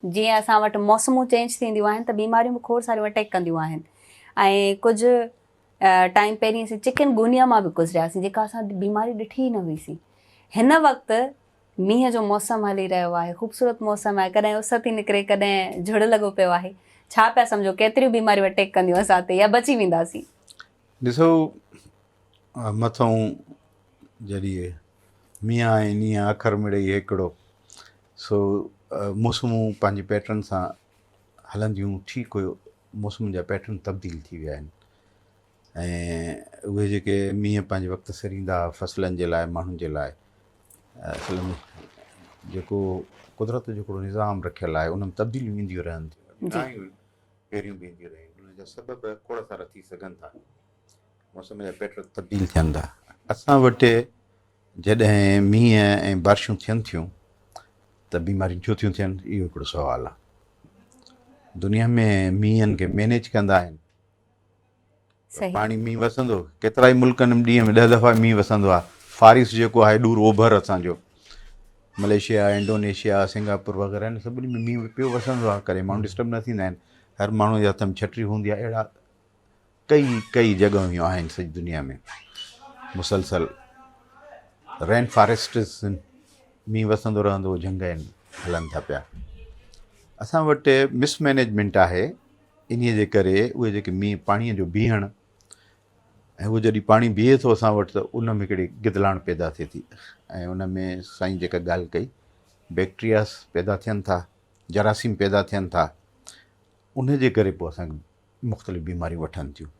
جيئن اسان وٽ موسمون چينج ٿينديون آهن ته بيماريون به کوڙ ساريون اٽيڪ ڪنديون آهن ۽ ڪجهه ٽائيم پهرين اسين چڪن گونيا مان به گذرياسين جيڪا اسان بيماري ڏٺي ئي نه هئيسين. هن وقت مينهن جو موسم هلي رهيو آهي، خوبصورت موسم آهي، ڪڏهن اس ٿي نڪري ڪڏهن جهڙ لڳو پيو آهي. ڇا پيا سمجهو ڪيتريون بيماريون اٽيڪ ڪنديون اسان تي يا بچي وينداسين؟ ڏسو مٿئون جڏهن مينهن ۽ نينهن اکر مڙئي هيڪڙو سو موسمون پنهنجي پيٽرن سان هلنديون ٺيڪ هيو موسمن جا پيٽرن تبديل ٿي ويا آهن ۽ اهي جيڪي مينهن پنهنجي وقت سر ايندا هئا فصلن جي لاء ماڻهن جي لاء اصل ۾ جيڪو قدرت جو هڪڙو نظام رکيل آهي ان ۾ تبديليون اينديون رهن ٿيون نه آيون پهريون به اينديون رهيون ان جا سبب کوڙ سارا ٿي سگهن ٿا موسم جا پيٽرن تبديل ٿين ٿا اسان وٽ جڏهن مينهن ۽ بارشون ٿين ٿيون ته بيماريون ڇو ٿيون ٿين اهو هڪڙو سوال آهي. دنيا ۾ مينهن کي مينيج ڪندا آهن. پاڻي مينهن وسندو ڪيترائي ملڪن ۾ ڏينهن ۾ ڏهه دفعا مينهن وسندو آهي. فارس جيڪو آهي ڏور اوڀر اسان جو ملائيشيا، انڊونيشيا، سنگاپور وغيره ان سڀني ۾ مينهن پيو وسندو آهي ڪڏهن ماڻهو ڊسٽرب نه ٿيندا آهن. هر ماڻهو جي هٿ ۾ ڇٽري هوندي آهي اهڙا ڪئي ڪئي جڳهيون آهن سڄي دنيا ۾ مسلسل رين فاريسٽس مينهن وسندو رهندو جهنگ آهن هلن ٿا پيا اسان وٽ مس مينيجمينٽ آهي انهي جي ڪري اهي جيڪي مينهن پاڻي جو بيهڻ ۽ اهو جڏهن پاڻي بيهي ٿو اسان وٽ ته ان ۾ هڪڙي گدلاڻ پيدا ٿئي ٿي ۽ ان ۾ سائين جيڪا ڳالهه ڪئي بيڪٽرياس پيدا ٿين ٿا جراثيم پيدا ٿين ٿا ان جي ڪري پوء اسان مختلف بيماريون وٺن ٿيون.